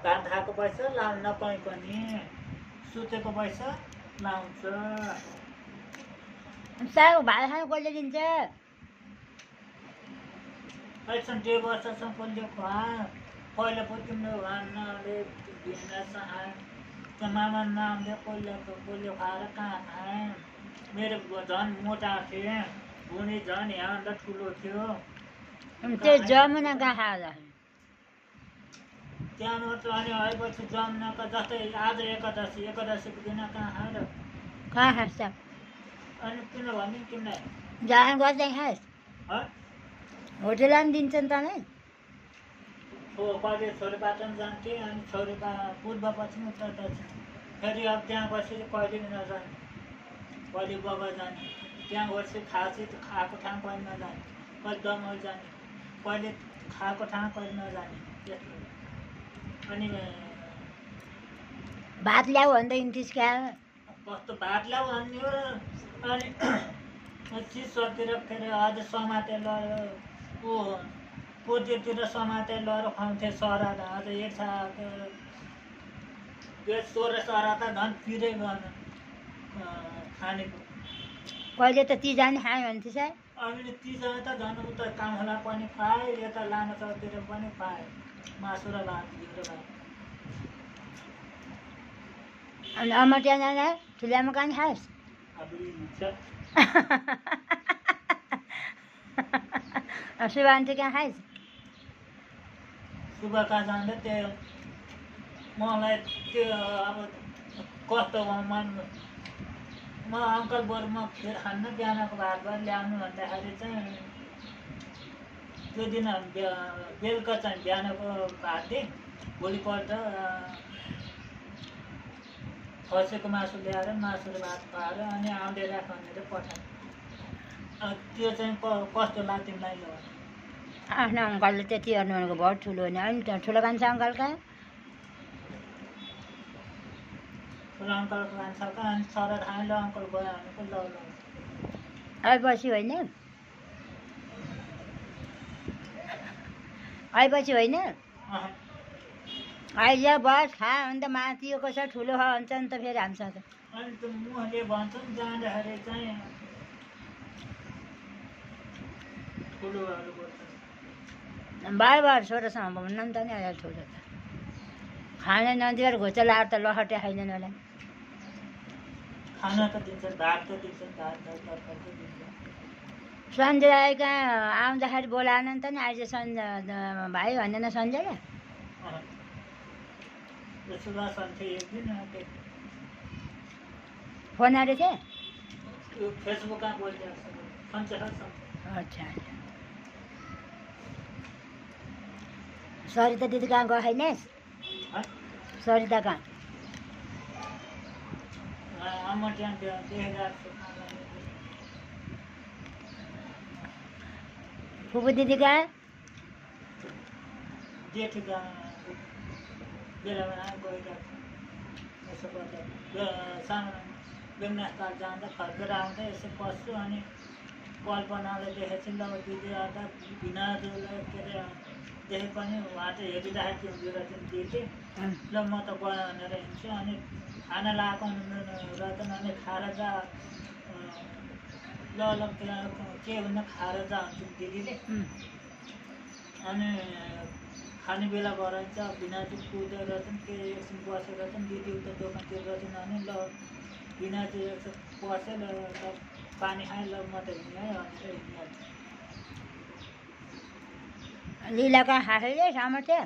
भात खाएको पैसा लाउन नपाए पनि सुतेको पैसा लाउँछ। साग भात खानु कसले दिन्छ? ऐसा 1.5 वर्षसम्म कसले खुवा पहिला पो तिम्रो भान्नाले भिन्ना त्यो मामा नामले कसले खुवाएर कहाँ खाएँ। मेरो झन् मोटा थिएँ, भुँडी झन् यहाँभन्दा ठुलो थियो। त्यो जमुना कहाँ खाँदा त्यहाँबाट अनि आएपछि जमुनाको जस्तै आज एकादशीको दिन कहाँ खाएर कहाँ खान्छ? अनि किनभने तिमीलाई जान गर्दै खास्, है होटेलमा पनि दिन्छन् त नै। कहिले छोरीबाट पनि जान्थेँ अनि छोरीबा पूर्वपछि उत्तर दक्षिण फेरि अब त्यहाँ बसेर कहिले नजाने, कहिले बगर जाने, त्यहाँ बसेर खाएपछि खाएको ठाउँ कहिले नजाने, कहिले दमल जाने, कहिले खाएको ठाउँ कहिले नजाने। त्यस्तो अनि भात ल्याऊ भन्दा इन्टिस क्या कस्तो भात ल्याऊ भन्ने हो। अनि चिसोतिर फेरि अझ समाते लएर ऊ पोतेतिर समाते लएर खुवाउँथे सरा त अझ एक सोह्र सरा त झन् पिरै गर्न खानेको। कहिले त ती जाने खायो भने त्यसै अनि तीजना त झन् उता कामला पनि पाएँ, यता लानु चौतिर पनि पाएँ, मासु र भात घिउ र भात। अनि अमटिया जाँदा ठुलियामा कहाँ खास्? सुभान्ती कहाँ खाइस्? सुबह कहाँ जाँदा त्यो मलाई त्यो अब कस्तो मन म अङ्कल बरु म खिर खान्न बिहानको भात भएर ल्याउनु भन्दाखेरि चाहिँ त्यो दिन बेलुका चाहिँ बिहानको भात दिएँ, भोलिपल्ट खसीको मासु ल्याएर मासु र भात खुवाएर अनि आउँदै राख भनेर पठाएँ। त्यो चाहिँ कस्तो लाग्यो तिमीलाई? ल आफ्नो अङ्कलले त्यति गर्नु भनेको बहुत ठुलो हो नि। अनि ठुलो कान्छ अङ्कल कहाँ? ठुलो अङ्कलको मान्छे कहाँ? अनि छोरा खाएँ ल अङ्कल गयो भनेको ल ल आएपछि होइन, आएपछि होइन, आइज बस खा अन्त माथिको छ ठुलो छ भन्छ नि त फेरि हामीसँग त। अनि त्यो मुखले भन्छ नि जाँदाखेरि चाहिँ ठुलोहरू बोल्छ। बार छोरासँग भन्नु नि त नि अहिले ठुलो त खाने नदिएर घुच्चा लाएर त लखटे खाइँदैन होला। खाना त दिन्छ, भात त दिन्छ, भात तरकारी त दिन्छ। सन्जयलाई कहाँ आउँदाखेरि बोलाएन नि त नि आइज भाइ भनेन सन्जयलाई? फोन आएको थिएँ? फेसबुकमा बोलिरहेको छ। अच्छा, सरिता दिदी कहाँ गयो खाइनेस्? सरिता कहाँ? फुपू दिदी कहाँ? जेठी कहाँ बेलामा गइरहेको यसो गर्दा सानो बेमनास्थल जाँदा फर्केर आउँदा यसो पस्छु अनि कल्पनाले देखेपछि ल दिदी आउँदा भिनाजुलाई के अरे देखे पनि उहाँ चाहिँ हेरिरहेको थियो दिदी ल म त गएँ भनेर हिँड्छु। अनि खाना लगाएको रतन अनि खाएर जा ल ल के भन्दा खाएर जा हुन्छ दिदीले। अनि खाने बेला गराइन्छ भिनाजु कुदेर चाहिँ के एकछिन बसेर चाहिँ दिदी उता दोकानतिर रहेछन् अनि ल भिनाजु एकछिन बसेँ ल पानी खाएँ ल म त हिँडेँ भनेर हिँडिहाल्छ। लीला कहाँ खाएँ सामर्थ्य?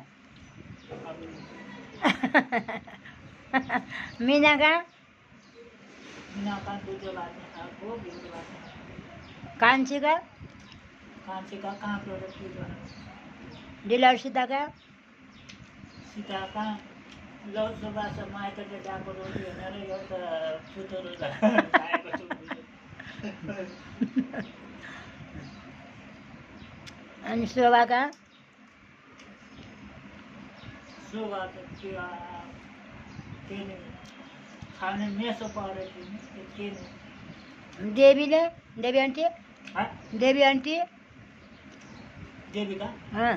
मिना कहाँ? मिना कहाँ दुधो भात खाएको घिउ भात। कान्छी का? कान्छी का कहाँ प्रोडक्ट युज गर्नु? डिलर सीता का? सीता कहाँ लौ सुबास माइतले गएको रोटी हेरेर एउटा फुतुरो खाएको छु। अनि शोभा कहाँ? शोभा त के नि खाने मेसो परेको के नि। देवीले? देवी आन्टी? देवी आन्टी? देवी कहाँ?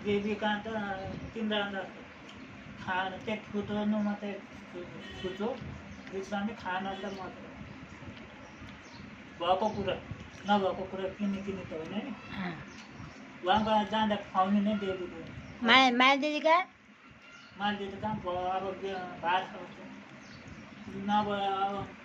देवी कहाँ त तिम्रो खाना त्यो फुटाउनु मात्रै छुचो बिचमा खाना त मात्र भएको कुरा नभएको कुरा किनी त होइन नि उहाँको जाँदा खुवाउने नै दिएको माया दिदी कहाँ मान्छे त कहाँ भयो अब भात नभए अब